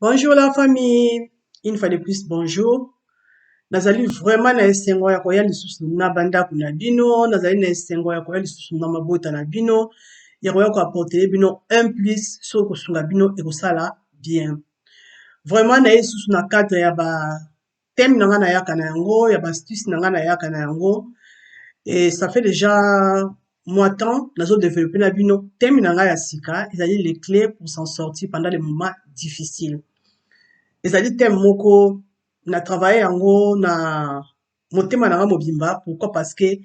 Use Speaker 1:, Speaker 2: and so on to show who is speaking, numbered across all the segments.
Speaker 1: Bonjour la famille, une fois de plus bonjour. Nazali vraiment na esengo ya koya lisusu na bandako na bino, nazali na esengo ya koya lisusu na mabota na bino, ya koya ko apporter bino un plus soki kosunga bino ekosala bien. Vraiment naye lisusu na cadre ya ba thème na nga nayaka na yango, ya ba astuce na nga nayaka na yango. Et ça fait déjà mwa temps nazo développer na bino thème na ngai ya sika, ezali les clés pour s'en sortir pendant les moments difficiles. Ezali thème moko na travaille yango na motema na nga mobimba. Pourquoi? Parce que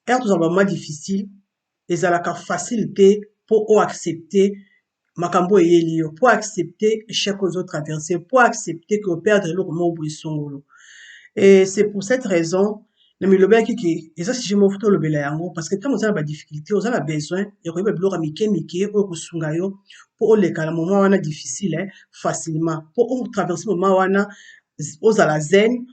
Speaker 1: heure tozala ba moment difficile, ezalaka facile te mpo oaccepte makambo eyeli yo, mpo accepter échec oyo ozotraverse, mpo accepter ke operdre eloko moko boye songolo. Et c'est pour cette raison na milobelaki ke eza sujet moko tolobela yango, parce que ntango oza na badifficulté, oza na besoin ya koyeba biloko ya mike mike oyo kosunga yo mpo oleka na moment wana difficile facilement, mpo otraverse moment wana ozala zen,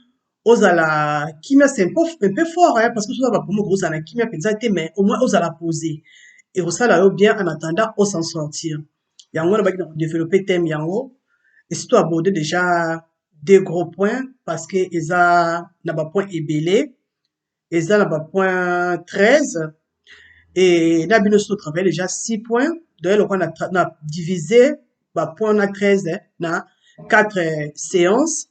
Speaker 1: ozala kimia. C'est un peu fort, hein, parce que soza bapromo kozala na kimia mpenza te, mais au moins ozala posé, ekosala yo bien en attendant os'en sortir. Yango wana baki na kodévelopper thème yango et surtout aborder déjà deux gros points, parce que eza na bapoint ebele, eza na bapoint 13 et na bino so travaille déjà 6 points. Donc eloko na diviser bapoint na 13 na 4 séances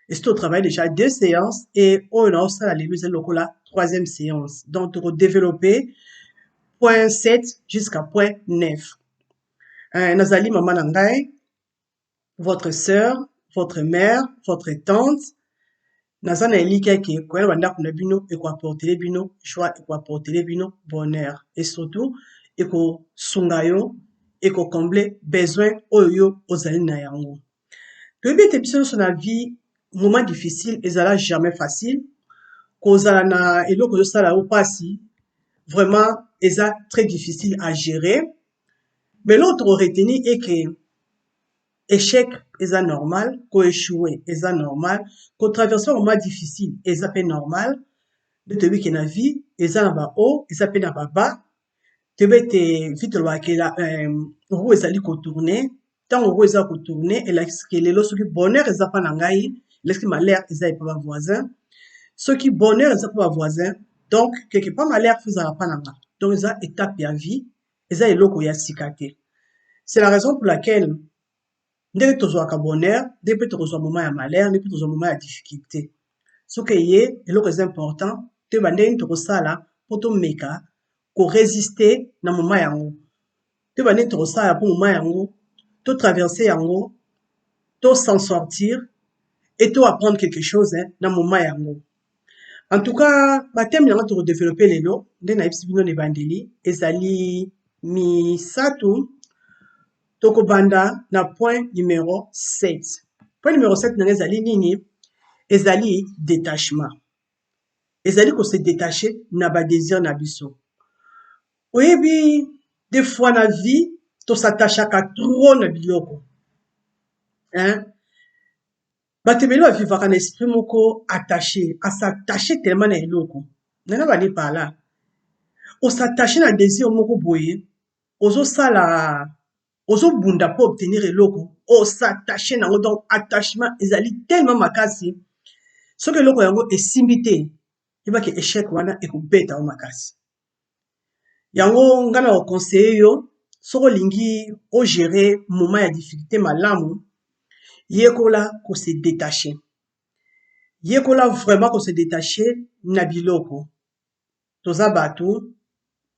Speaker 1: et surtout travaille déjà deux séances et oyo naosala lelo ezali lokola troisième séance. Donc tokodévelopper point 7 jusqu'à point 9. Nazali mama na ngai, votre sœur, votre mère, votre tante. Naza na elikya ke koya na bandako na bino ekoapporter bino joie, ekoapporter bino bonheur et surtout ekosunga yo, ekocombler besoin oyo yo ozali na yango. Toyebi ete biso nyonso na vie, moment difficile ezala jamais facile. Kozala na eloko ezosala yo mpasi, vraiment eza très difficile à gérer. Mais l'autre retenir est que échec eza normal, koéchouer eza normal, kotraverse moment difficile eza mpe normal. Nde toyebi ke na vie eza na bahaut, eza mpe na babas. Toyebi ete vie, tolobaka roue ezali kotourner. Ntango roue eza kotourner, elakisi ke lelo soki bonheur eza mpa na ngai, elakisi malheur eza epa bavoisin. Soki bonheur eza mpa bavoisin, donc quelque part malheur faut ezala mpa na nga. Donc eza étape ya vie, eza eloko ya sika te. C'est la raison pour laquelle ndenge tozwaka bonheur, ndenge mpe tokozwa moment ya malheur, ndenge mpe tozwa moment ya difficulté. Soki eye, eloko eza important, toyeba ndenge tokosala mpo tomeka korésister na moment yango, toyeba ndenge tokosala mpo moment yango totraverse yango, to s'en sortir et to apprendre quelque chose, hein, na moment yango. En tout cas, bathème yango tokodévelopper lelo, nde nayebisi bino na ebandeli, ezali misato. Tokobanda na point numéro 7. Point numéro 7 nanga ezali nini? Ezali détachement, ezali kose détacher na badésir na biso. Oyebi, des fois na vie tos'attachaka trop na biloko, hein? Bato ebele bavivaka na esprit moko attaché, as'attache tellement na eloko nana bali par là, os'attache na désir moko boye, ozosala, ozobunda mpo obtenir eloko, os'attache nango. Donc attachement ezali tellement makasi, soki eloko yango esimbi te, yebaki échec wana ekobeta yo makasi. Yango ngai na koconseiller yo, soki olingi ogérer moment ya difficulté malamu, yekola kose détacher, yekola vraiment kose détacher na biloko. Toza bato,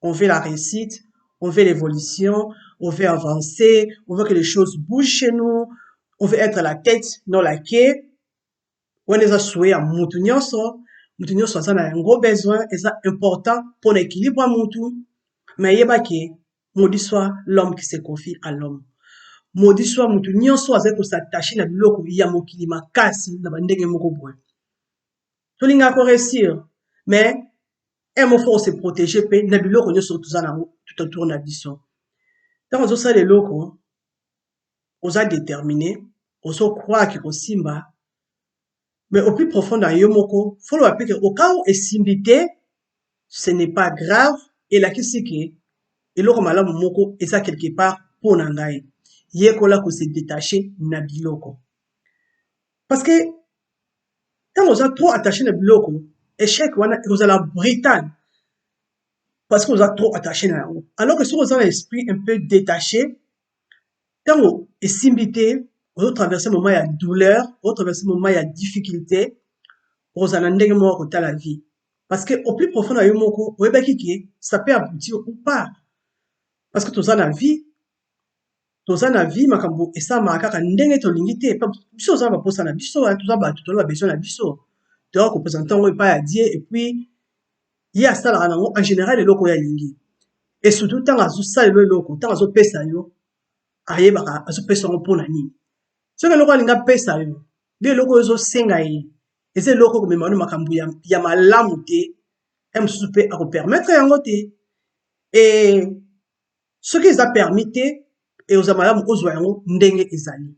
Speaker 1: on veut la réussite, on veut l'évolution, on veut avancer, on veut que les choses bougent chez nous, on veut être la tête, non la queue. Wana eza souhait ya mutu nyonso, mutu nyonso aza na yango besoin, eza important mpona équilibre ya mutu. Mais yebaki, maudit soit l'homme qui se confie à l'homme, maudit soit mutu nyonso azali kos'attacher na biloko ya mokili makasi na bandenge moko boye. Tolingaka koréussir, mais un mot, faut se protéger mpe na biloko nyonso toza nango tout autour na biso. Ntango ozosala eloko, oza déterminé, ozocroire kosimba, mais au plus profond na yo moko, foloba mpe ke au cas où esimbi te, ce n'est pas grave, elakisi ke eloko malamu moko eza quelque part mpo na ngai. Yekola ko se detacher na biloko. Parce que ntango oza trop attaché na biloko, échec wana ekozala brutal parce que oza trop attaché na yango. Alors que soki oza na esprit un peu détaché, ntango esimbi te, ozotraverse moment ya douleur, ozotraverse moment ya difficulté, okozala na ndenge moko kotala vie. Parce que au plus profond na yo moko, oyebaki ke ça peut aboutir ou pas. Parce que toza na vie, toza na vie, makambo esalamaka kaka ndenge tolingi te. Biso toza na baposa na biso, toza bato, toza na babesoin na biso. Toyaka kopresente yango epai ya Dieu et puis ye asalaka nango en général eloko oyo alingi. Et surtout ntango azosalela eloko, ntango azopesa yo, ayebaka azopesa yango mpona nini. Soki eloko alingi apesa yo, nde eloko oyo ozosenga ye, eza eloko komema yo makambo ya malamu te, ye mosusu mpe akopermettre yango te. E soki eza permis te, ekozala malamu ozwa yango ndenge ezali.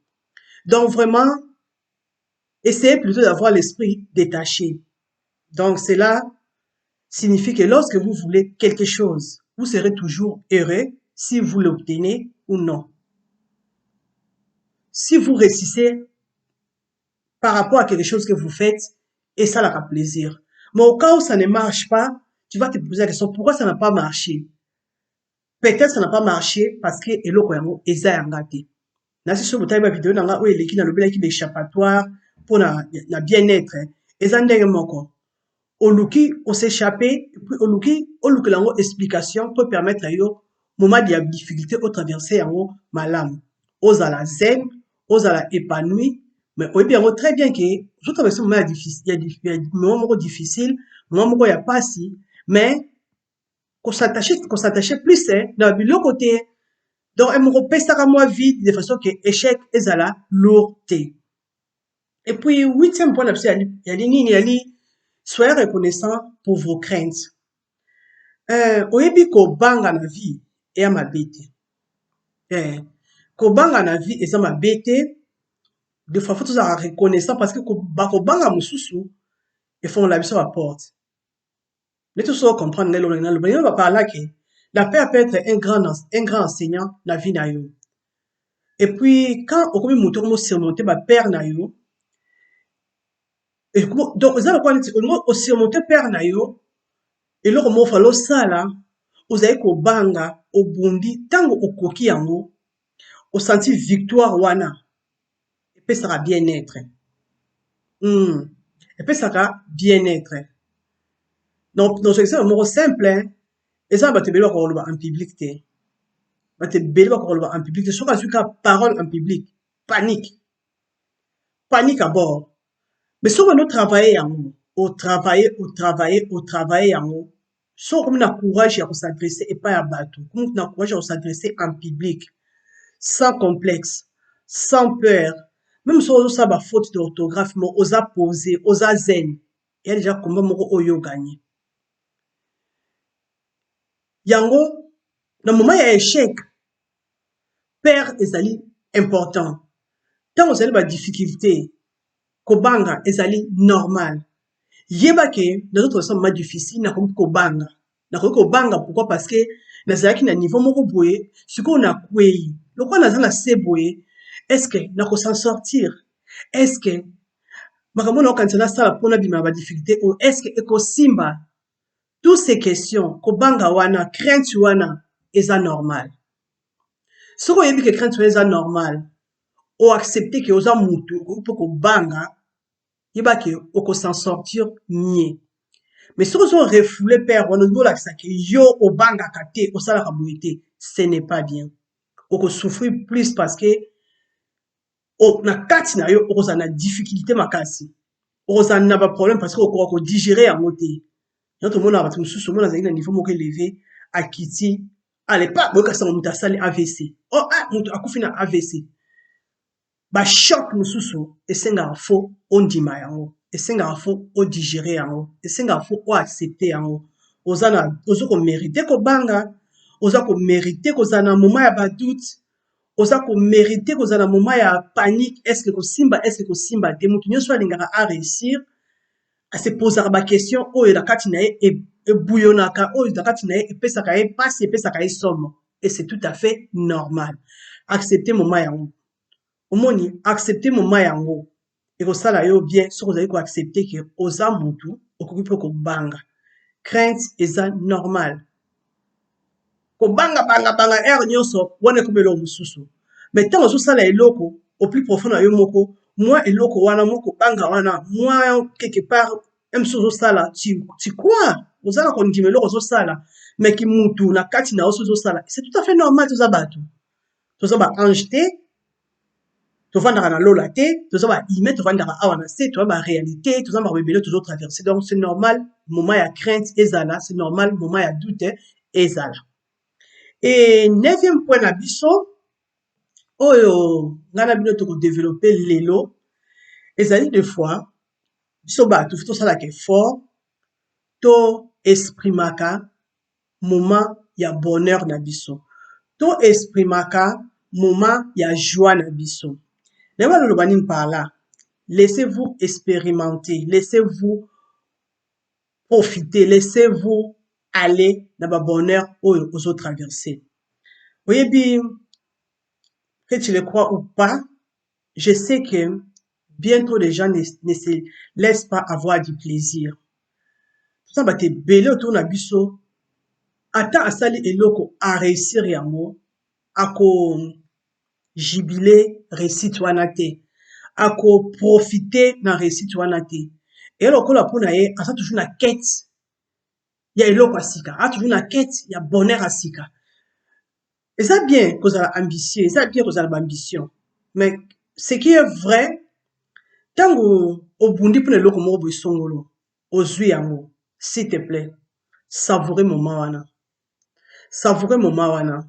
Speaker 1: Donc vraiment, essayez plutôt d'avoir l'esprit détaché. Donc cela signifie que lorsque vous voulez quelque chose, vous serez toujours heureux si vous l'obtenez ou non. Si vous réussissez par rapport à quelque chose que vous faites, et ça leur plaisir. Mais au cas où ça ne marche pas, tu vas te poser la question, pourquoi ça n'a pas marché? Peut-être ça n'a pas marché parce que eloko yango eza ya nga te. Nasi soki botali ba video na nga oyo eleki, nalobelaki ba échappatoire mpona na bien-être, eza ndenge moko. Oluki os'échapper, puis oluki olukela yango explication po permettre yo moment ya difficulté otraverse yango malamu, ozala zen, ozala épanoui. Mais oyebi yango très bien ke ozotraverse moment ya moment moko difficile, moment moko ya pasi, mais kos'attacher plus na biloko te. Donc moko opesaka mwa vide de façon ke échec ezala lourd te. Et puis huitième point na biso yali nini? Yali soyez reconnaissant pour vos craintes. Oyebi, kobanga na vie eya mabe te. Kobanga na vie eza mabe te. Des fois faut tozalaka reconnaissant parce que bakobanga mosusu efongola biso baporte. Neti so comprendre ngai eloko naloba, ngai bapala ke la peur peut être un grand enseignant na vie na yo. Et puis quand okomi moto okomi osurmonte bapeur na yo, donc eza lokola neti olingi osurmonte peur na yo, eloko moko fala osala, ozali kobanga, obundi, ntango okoki yango, osanti victoire wana, epesaka bien-être. Epesaka bien-être. Donc dans exemple moko simple, eza na bato ebele bakoka koloba en public te. Bato ebele bakoka koloba en public te. Soki azwi kaka parole en public, panique, panique à bord. Mais soki ondo travaille yango, otravaille, otravaille, otravaille yango, soki okomi na courage ya kos'adresse epai ya bato, okomi na courage ya kos'adresse en public sans complexe, sans peur, même soki ozosala bafaute d'orthographe, mo oza posé, oza zen, eya déjà combat moko oyo oganye yango. Na moment ya échec, peur ezali important. Ntango ozali badifficulté, kobanga ezali normal. Yeba ke nazotraverse moment difficile, nakoki kobanga. Nakoki kobanga pourquoi? Parce que nazalaki na niveau moko boye, sikoyo nakwei, lokola naza na se boye, est ce que nakosan sortir? Est ce que makambo nakokanisa nasala mpona bima na badifficulté oyo, est ce que ekosimba? Toutes ces questions, kobanga wana, crainte wana eza normal. Soki oyebi ke crainte wana eza normal, oaccepte ke oza mutu, okoki mpe kobanga, yeba ke okosan sortir mieux. Mais soki ozo refoule peur wana, olingi olakisa ke yo obangaka te, osalaka boye te, ce n'est pas bien. Okosouffrir plus parce que na kati na yo okozala na difficulté makasi, okozala na baproblème parce que okoka kodigérer yango te. Yango tomonaka bato mosusu, omona azalaki na niveau moko élevé, akiti, alepa boyokasanga moto asali AVC, oh, ah, moto akufi na AVC. Bachoc mosusu esengaka fo ondima yango, esengaka fo odigérer yango, esengaka fo oaccepte yango. Oza na oza komérite kobanga, oza komérite kozala na moment ya badoute, oza komérite kozala na moment ya panique: est ce que kosimba, est ce que kosimba te? Moto nyonso alingaka aréussir asepozaka baquestion oyo na kati na ye ebuyonaka, oyo na kati na ye epesaka ye mpasi, epesaka ye somo, et c'est tout à fait normal. Accepter moment yango. Omoni, accepter moment yango ekosala yo bien soki ozali ko accepter que oza mutu okoki mpe kobanga. Crainte eza normal. Kobanga banga banga heure nyonso wana ekomi eloko mosusu. Mais ntango ozosala eloko au plus profond na yo moko, mwa eloko wana, mwa kobanga wana, mwa quelque part mosusu ozosala, tu crois oza na kondima eloko ozosala, mais kimutu na kati na yo so ozosala, c'est tout à fait normal. Toza bato, toza ba ange te, tovandaka na lola te, toza ba humain, tovandaka awa na se, toza ba réalité, toza makambo ebele tozotraverse. Donc c'est normal moment ya crainte ezala, c'est normal moment ya doute ezala. Et neuvième point na biso oyo ngai na bino tokodévelopper lelo ezali, des fois biso bato tosalaka effort to exprimaka moment ya bonheur na biso, to exprimaka moment ya joie na biso. Nayebi naloba nini par là? Laissez-vous expérimenter, laissez-vous profiter, laissez-vous aller na babonheur oyo ozotraverse. Oyebi, que tu le crois ou pas, je sais que bientôt les gens ne se laissent pas avoir du plaisir. Toza bato ebele autour na biso, ata asali eloko, aréussir yango, ako jubiler réussite wana te, akoprofite na réussite wana te. Eya lokola mpona ye aza toujours na quête ya eloko ya sika, aza toujours na quête ya bonheur ya sika. Eza bien kozala ambitieux, eza bien kozala baambition, mais ce qui est vrai, ntango obundi mpona eloko moko boye songolo, ozwi yango, s'il te plaît, savoure moment wana, savoure moment wana.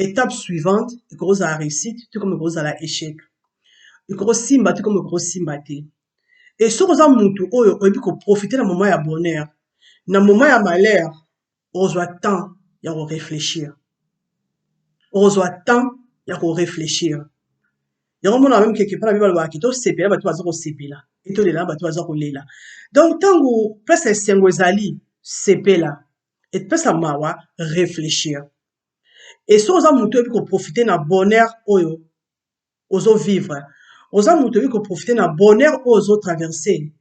Speaker 1: Étape suivante ekozala réussite to comme ekozala échec, ekokosimba te comme ekokosimba te. E soki oza mutu oyo oyebi koprofite na moment ya bonheur, na moment ya malheur okozwa temps ya koréfléchir, okozwa temps ya koréfléchir. Yango mona même quelque part na balobaka tosepela, bato baza kosepela, e tolela, bato baza kolela. Donc ntango place esengo ezali, sepela, epesa mawa, réfléchir. E soki oza motu oyebi koprofite na bonheur oyo ozovivre, oza motu oyebi koprofite na bonheur oyo ozotraverse,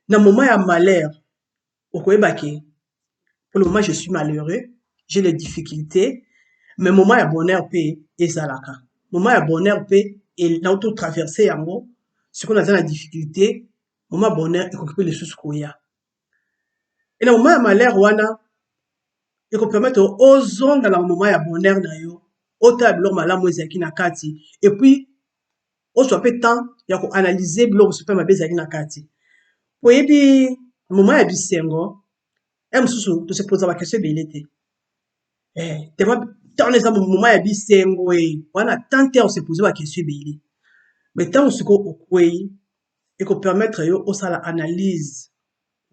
Speaker 1: na moment ya malheur okoyeba ke pour le moment je suis malheureux, j'ai les difficultés, mais moment ya bonheur mpe ezalaka. Moment ya bonheur mpe nauti otraverse yango, sikoyo naza na difficulté, moment ya bonheur ekoki mpe lisusu koya. E na moment ya malheur wana ekopermettre ozonga na moment ya bonheur na yo, otala biloko malamu ezalaki na kati, et puis ozwa mpe temps ya koanalyse biloko mosusu mpe mabe ezalaki na kati. Oyebi, moment ya bisengo e mosusu tosepoza baquestion ebele te. Ntango eza moment ya bisengo, e wana temps te ya kosepose baquestion ebele. Mais ntango sikoyo okwei, ekopermettre yo osala analyse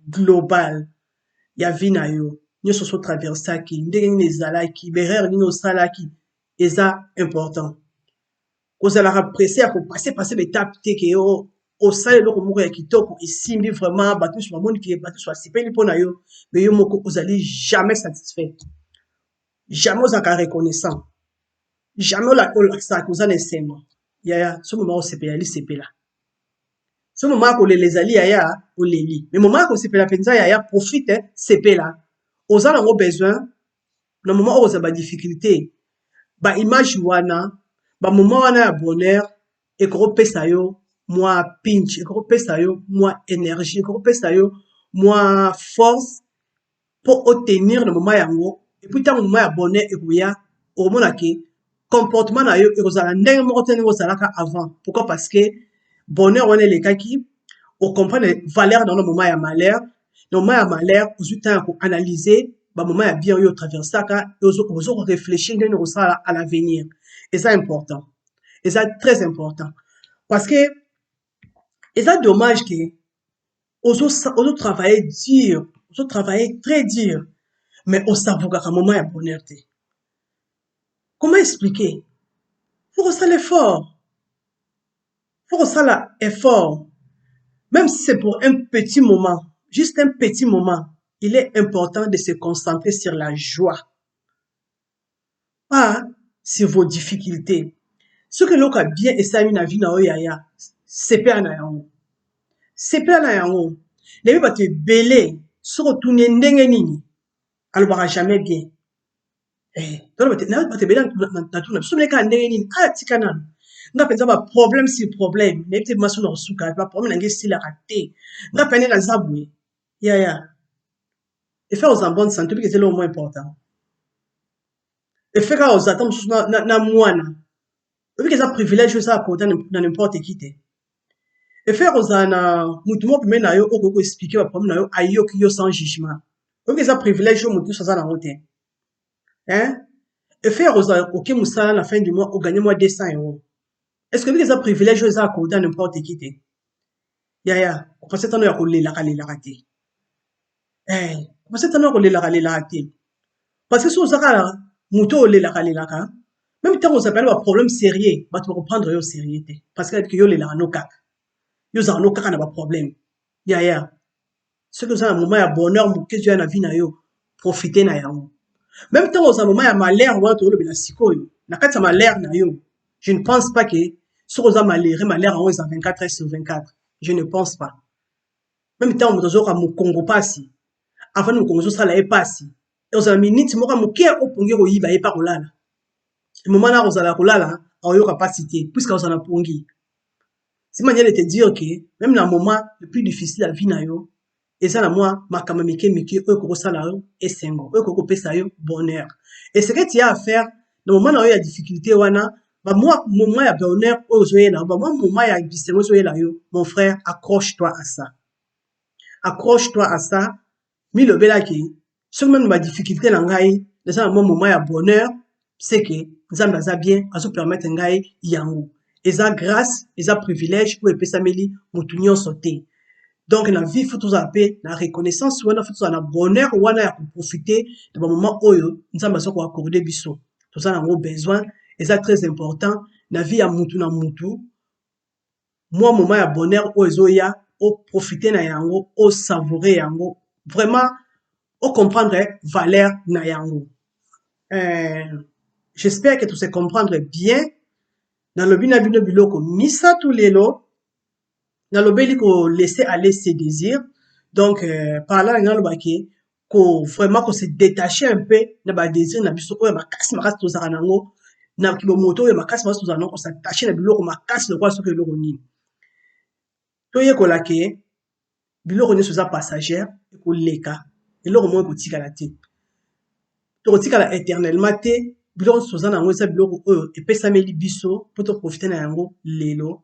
Speaker 1: globale ya vie na yo nyonso so otraversaki, ndenge nini ezalaki, baerreur nini osalaki. Eza important kozalaka pressé ya kopasser passer baétape te, ke yo osala eloko moko ya kitoko, esimbi vraiment, bato nyonso bamoni ke bato nyonso basepeli mpo na yo, mais yo moko ozali jamais satisfait, jamais ozalaka reconnaissant, jamais olakisaka oza na esengo. Yaya, so moment osepela, lisepela. So moment ya kolela ezali, yaya, oleli. Mais moment ya kosepela mpenza, yaya, profite, sepela, oza nango besoin. Na moment oyo ozala badifficulté, baimage wana, bamoment wana ya bonheur ekokopesa yo mwa punch, ekokopesa yo mwa énergie, ekokopesa yo mwa force mpo otenir na moment yango. Et puis ntango moment ya bonheur ekoya, okomona ke comportement na yo ekozala ndenge moko te ndenge ozalaka avant. Pourquoi? Parce que bonheur wana elekaki, ocomprendre valeur na moment ya malheur. Na moment ya malheur ozwi temps ya koanalyse bamoment ya bien oyo otraversaka, ozo koréfléchir ndenge kosala à l'avenir. Eza important, eza très important, parce que eza dommage ke ozotravaille dur, ozotravaille très dur, mais osavouraka moment ya bonheur te. Comment expliquer? Faut kosala effort, faut kosala effort, même si c'est pour un petit moment, juste un petit moment. Il est important de se concentrer sur la joie, pas sur vos difficultés. Soki eloko ya bien esalemi na vie na yo yaya, sepela na yango. Sepela na yango. Nayebi bato ebele soki otuni ye ndenge nini, alobaka jamais bien. Eh, bato ebele natuna biso mine kaka ndenge nini, ah tika nanu. Nga penza ba problème sur problème, nayebi te maso na kosuka, ba problème na ngai esilaka te. Nga penza nde naza boye. Yaya, efe ozala en bonne santé, obiki eza eloko moko important. Efe kaka ozala ata mosusu na mwana, obiki eza privilège oyo eza accordé na n'importe qui te. Efe kozala na mutu moko pembeni na yo okoki ko expliquer ba problème na yo, ayoki yo sans jugement. Oyebi eza privilège oyo mutu nyonso aza nango te. Hein? Efe ya kozala oke mosala na fin du mois oganye mwa 200 euros. Est-ce que oyebi eza privilège oyo eza accordé à n'importe qui te? Yaya, kopasa tano ya kolelaka lelaka te. Eh, kopasa tano ya kolelaka lelaka te. Parce que soki oza kaka moto oyo olelaka lelaka, même ntango ozala na ba problème sérieux, bato bakoprendre yo sérieux te. Parce que yo olelaka no kaka. Yo ozalaka no kaka na ba problème. Yaya, soki oza na moment ya bonheur moke ezoya na vie na yo, profite na yango. Même ntango oza na moment ya malheur wana tolobela sikoyo, na kati ya malheur na yo, je ne pense pas que soki oza malheureux, malheur yango eza 24 heures sur 24. Je ne pense pas. Même ntango moto azoyoka mokongo pasi, avandi mokongo ezosala ye pasi, ozala minute moko ya moke opongi koyiba ye pa kolala. Moment na kozala kolala, akoyoka pasi te, puisque ozala na pongi. C'est une manière de te dire que même na moment le plus difficile ya vie na yo, eza na mwa makambo mike mike oyo ekokosala yo esengo, oyo ekoki kopesa yo bonheur. Et ce que tu as à faire na moment na yo ya difficulté wana, ba mwa moment ya bonheur oyo ozoyela yo, ba mwa moment ya bisengo ozoyela yo, mon frère, accroche-toi à ça. Accroche-toi à ça. Milobelaki soki même ba difficulté na ngai, naza na mwa moment ya bonheur, c'est que Nzambe aza bien, azo permettre ngai yango. Eza grâce, eza privilège oyo epesameli mutu nyonso te. Donc na vie faut tozala pe na reconnaissance wana, faut tozala na bonheur wana ya koprofiter na ba moment oyo Nzambe aza koaccorder biso. Toza nango besoin, eza très important na vie ya mutu na mutu. Mwa moment ya bonheur oyo ezoya, oprofiter na yango, osavourer yango, vraiment ocomprendre valeur na yango. J'espère que tu sais comprendre bien. Nalobi na bino biloko misato lelo, nalobeli ko laisser aller ses désirs. Donc par là nalobaki ko vraiment ko se détacher un peu na ba désir na biso oyo makasi makasi tozalaka nango, na kibomoto oyo makasi makasi tozalaka nango, kos'attacher na biloko makasi lokola soki eloko nini. Toyekola ke biloko nyonso eza passagère, ekoleka, eloko moko ekotikala te. Tokotikala éternellement te. Biloko nyonso toza nango eza biloko oyo epesameli biso mpo toprofite na yango lelo.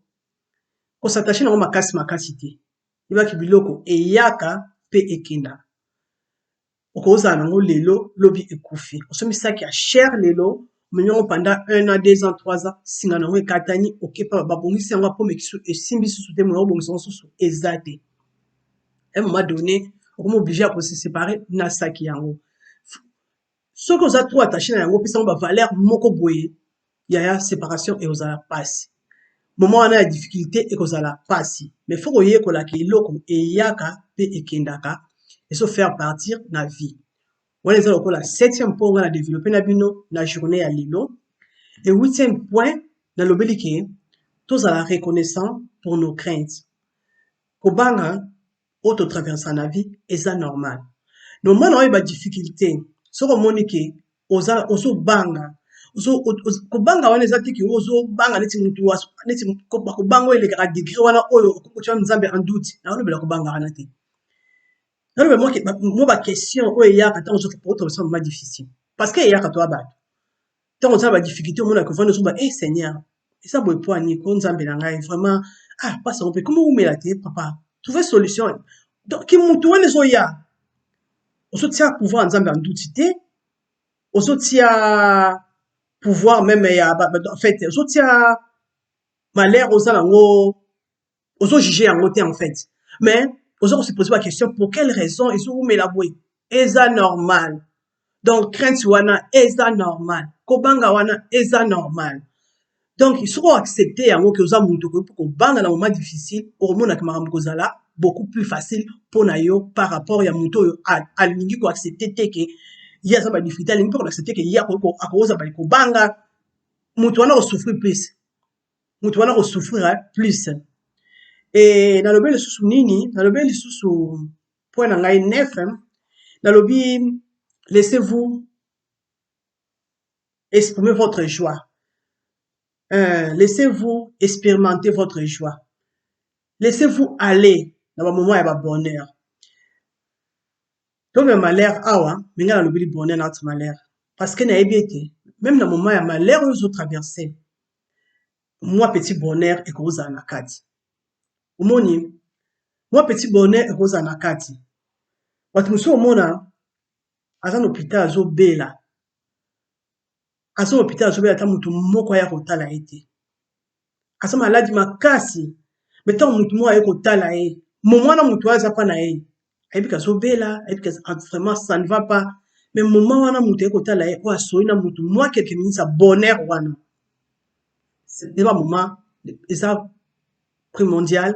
Speaker 1: Kos'attacher nango makasi makasi te. Yebaki biloko eyaka mpe ekendaka. Okozala nango lelo, lobi ekufi. Osombi saki ya cher lelo, omemi yango pendant 1 an, 2 ans, 3 ans, singa nango ekatani, okepa babongisi yango po meki esimbi susu te, moyen obongisa yango susu eza te. À un moment donné, okomi obligé ya kose séparer na saki yango. Soki oza trop attaché na yango, opesa yango ba valeur moko boye, yaya, séparation ekozala pasi. Moment wana ya difficulté ekozala pasi. Mais faut koyekolaka eloko eyaka mpe ekendaka, ezo faire partir na vie. Wana eza lokola septième point nga na développer na bino na journée ya lelo. Et huitième point, nalobeli ke tozala reconnaissant pour nos craintes. Kobanga oyo totraversa na vie eza normal. Normal oyo ba difficulté, soki omoni ke oza ozobanga, kobanga wana eza te ke ozobanga neti mutu neti kobanga oyo elekaka degré wana oyo okotia Nzambe en doute. Naolobela kobanga wana te. Naloba mwa ba question oyo eyaka ntango ozotraversa moment difficile, parce que eyaka to bato ntango oza na ba difficulté, omonaka ovandi ozoba: "Eh Seigneur, eza boye po ani ko Nzambe na ngai, vraiment, ah, mpasi yango mpe komo umela te, papa, trouver solution." Donc ki mutu wana ezoya, ozotia pouvoir ya Nzambe en doute te, ozotia pouvoir même ya, en fait ozotia malheur oza nango, ozojuge yango te en fait, mais oza kose poser ba question: pour quelle raison ezowumela boye? Eza normal. Donc crainte wana eza normal, kobanga wana eza normal. Donc soki oaccepte yango ke oza moto okoki kobanga na moment difficile, okomonaka makambo kozala beaucoup plus facile mpona yo par rapport ya moto oyo alingi koaccepte te ke ye aza badifficulté, alingi mpe koaccepte ke ye akozala kobanga. Moto wana akosouffrir plus. Moto wana akosouffrir plus. E nalobi lisusu nini? Nalobi lisusu point na ngai 9, nalobi laissez-vous exprimer votre joie. Laissez-vous expérimenter votre joie. Laissez-vous aller na ba moment ya ba bonheur. Tome malheur awa, mais nga nalobeli bonheur na malheur. Parce que nayebi ete même na moment ya malheur oyo ozotraverse, mwa petit bonheur ekozala na kati. Omoni, mwa petit bonheur ekozala na kati. Bato mosusu omona aza na hôpital azobela, aza na hôpital azobela, ata motu moko aya kotala ye te, aza maladi makasi. Mais ntango motu moko aye kotala ye, moment wana motu oyo aza mpa na ye, ayebi ke azobela, ayebi ke vraiment ça ne va pas, mais moment wana motu aye kotala ye, oyo asoli na motu mwa quelques minutes ya bonheur wana, eza bamoment eza primordial,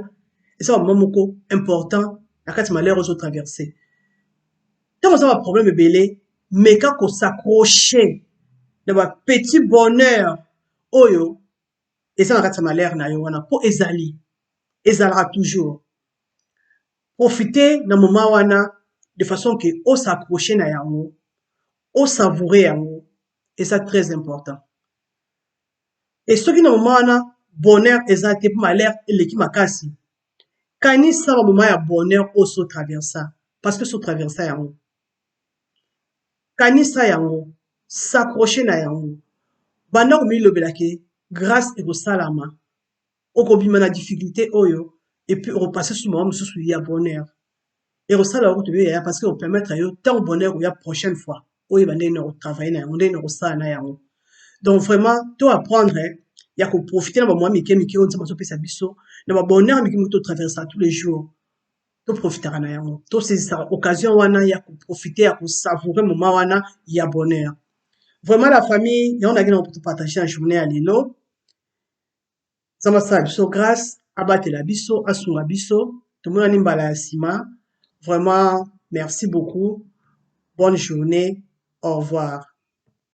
Speaker 1: eza bamoment moko important na kati malheur ozotraverse. Ntango oza baproblème ebele, meka kos'accrocher na bapetit bonheur oyo eza na kati ya malheur na yo wana, mpo ezali, ezalaka toujours. Profite na moment wana de façon ke os'accroche na yango, osavoure yango, eza très important. E soki na moment wana bonheur eza te mpo malheur eleki makasi, kanisa bamoment ya bonheur oyo so traversa, parce que so traversa yango, kanisa yango, s'accroche na yango, banda komilobela ke grâce ekosalama, okobima na difficulté oyo, et puis okopase su moment mosusu ya bonheur. Ekosala yo kutu yaya, parce que opermettre yo ntango bonheur oya prochaine fois, oyeba ndenge na kotravaille na yango, ndenge na kosala na yango. Donc vraiment to apprendre ya koprofite na bamwa mike mike oyo Nzambe azopesa biso, na babonheur mike mike totraversaka tous les jours. Toprofitaka na yango, tosaisisaka occasion wana ya koprofite, ya kosavoure moment wana ya bonheur. Vraiment la famille, yango naki na topartage na journée ya lelo. Nzambe asala biso grâce, abatela biso, asunga biso. Tomonani mbala ya nsima. Vraiment merci beaucoup, bonne journée, au revoir.